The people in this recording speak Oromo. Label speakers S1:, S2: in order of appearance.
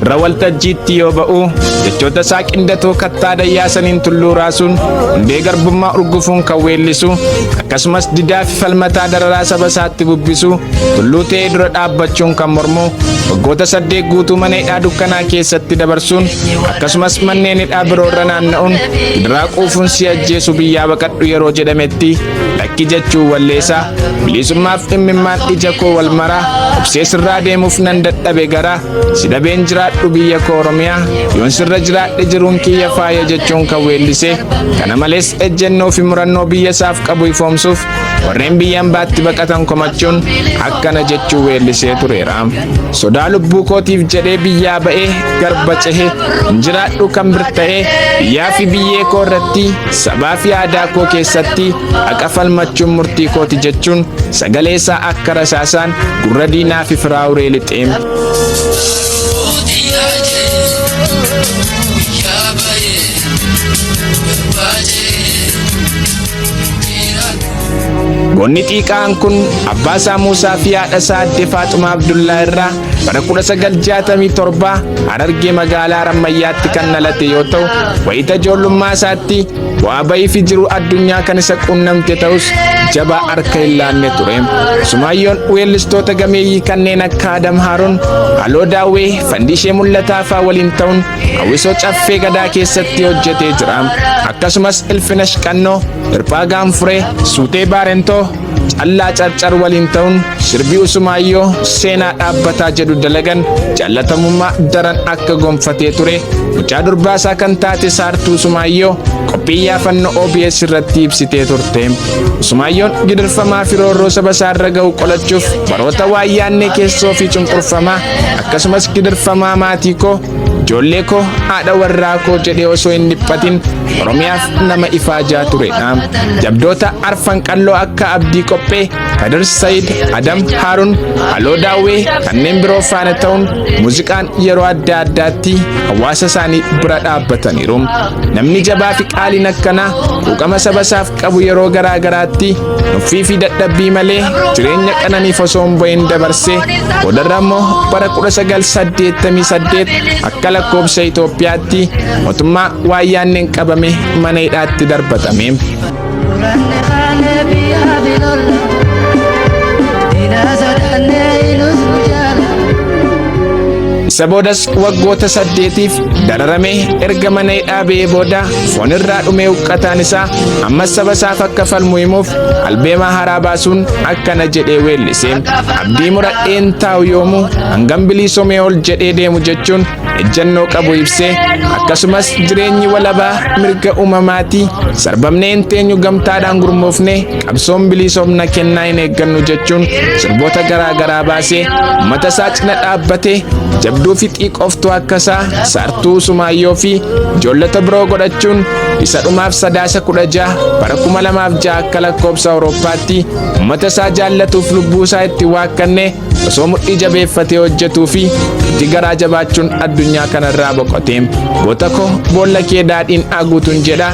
S1: Dirra waltajjiitti yoo ba'u jechoota isaa qindatoo kattaa dayyaasaniin tulluu raasuun hundee garbummaa urgufuun kan weellisu, akkasumas didaa fi falmataa dararaa saba isaatti bubbisu tulluu ta'ee dura dhaabbachuun kan mormu, waggoota 8 guutuu mana hidhaa dukkanaa keessatti dabarsuun, akkasumas manneen hidhaa biroo irra naanna'uun gidiraa quufuun si ajjeesu biyyaa baqadhu yeroo jedhametti lakki jechuun walleessaa bilisummaaf dhimmimmaan ija koo wal maraa obsee sirraa deemuuf nan dadhabe garaa si dhabeen jiraadhu biyya koo Oromiyaa yoon sirra jiraadhe jiruun kiyya faaya jechuun kan weellise. Kana malees ejjennoo fi murannoo biyya isaaf qabu ifoomsuuf warreen biyya ambaatti baqatan komachuun akkana jechuu weellisee tureera. Sodaa lubbuu kootiif jedhee biyyaa ba'ee garba cehe hin jiraadhu kan bir ta'ee biyyaa fi biyyee koo irratti sabaa fi aadaa koo keessatti haqa falmachuun murtii kooti jechuun sagalee isaa akka rasaasaan gurra diinaa fi firaa uree lixee. Goonni xiiqaan kun abbaa isaa Muusaa fi haadha isaa Aadde Faaxumaa Abdullaa irraa bara 1967 Harargee magaalaa Harammayyaatti kan dhalate yoo ta'u, wayita ijoollummaa isaatti bu'aa bayii fi jiruu addunyaa kan isa quunnamte ta'us jabaa harka hin laanne ture. Sumaayyoon weellistoota gameeyyii kanneen akka Adam Haaruun, Haloo Daawwee, Fandishee Mul'ataa fa'aa waliin ta'uun hawwisoo Caffee Gadaa keessatti hojjetee jira. Akkasumas Ilfinash Qannoo, Hirphaa Gaanfuree, Suutee Baarentoo, Callaa Carcar waliin ta'uun sirbii Usumaayyoo seenaa dhaabbataa jedhu dalagan jaallatamummaa daran akka gonfatee ture mucaa durbaa isaa kan taate Saartuu Usumaayyoo qophii yaafannoo OBS irratti ibsitee turte. Usumaayyoon gidirfamaa fi roorroo saba isaa irra ga'u qolachuuf baroota waayyaannee keessoo fi cunqurfamaa akkasumas gidirfamaa maatii koo ijoollee koo haadha warraa koo jedhee osoo hin dhiphatin Oromiyaaf nama ifaajaa turedha. Jabdoota arfan qalloo akka Abdii Qophee, Kadir Sayid, Adam Haarun, Haloo Daawwee kanneen biroo faana ta'uun muuziqaan yeroo adda addaatti hawaasa isaanii bira dhaabbataniiru. Namni jabaa fi qaaliin akkanaa quuqama saba isaaf qabu yeroo garaa garaatti nuffii fi dadhabbii malee jireenya qananiif osoo hin bu'in dabarsee boodarra immoo bara 1988 akka lakkoobsa Itoophiyaatti mootummaa waayyaanneen qabame mana hidhaatti darbatame. Isa boodas waggoota 8f dararamee erga mana hidhaa ba'ee booda foon irraa dhumee huqqataan isaa ammas saba isaaf akka falmu himuuf albeemaa haaraa baasuun akkana jedhee weellise. Abdii muradheen taa'u yoomuu hangam biliisomee ol jedhee deemu jechuun ejjennoo qabu ibsee, akkasumas jireenyi walabaa mirga uumamaati, sarbamnee hin teenyu, gamtaadhaan gurmoofne qabsoon biliisomna kennaa hin eeggannu jechuun sirboota garaa garaa baasee uummata isaa cina dhaabbatee jabduu fi xiiqoftuu akka isaa Saartuu Sumaayyoo fi ijoollota biroo godhachuun isa dhumaaf Sadaasa 16 bara 2006 akka lakkoobsa Awurooppaatti uummata isaa jaallatuuf lubbuu isaa itti waakkanne osoo mudhii jabeeffatee hojjetuu fi itti garaa jabaachuun addunyaa kanarraa boqote. Goota koo boolla kee daadhiin haguutuun jedha.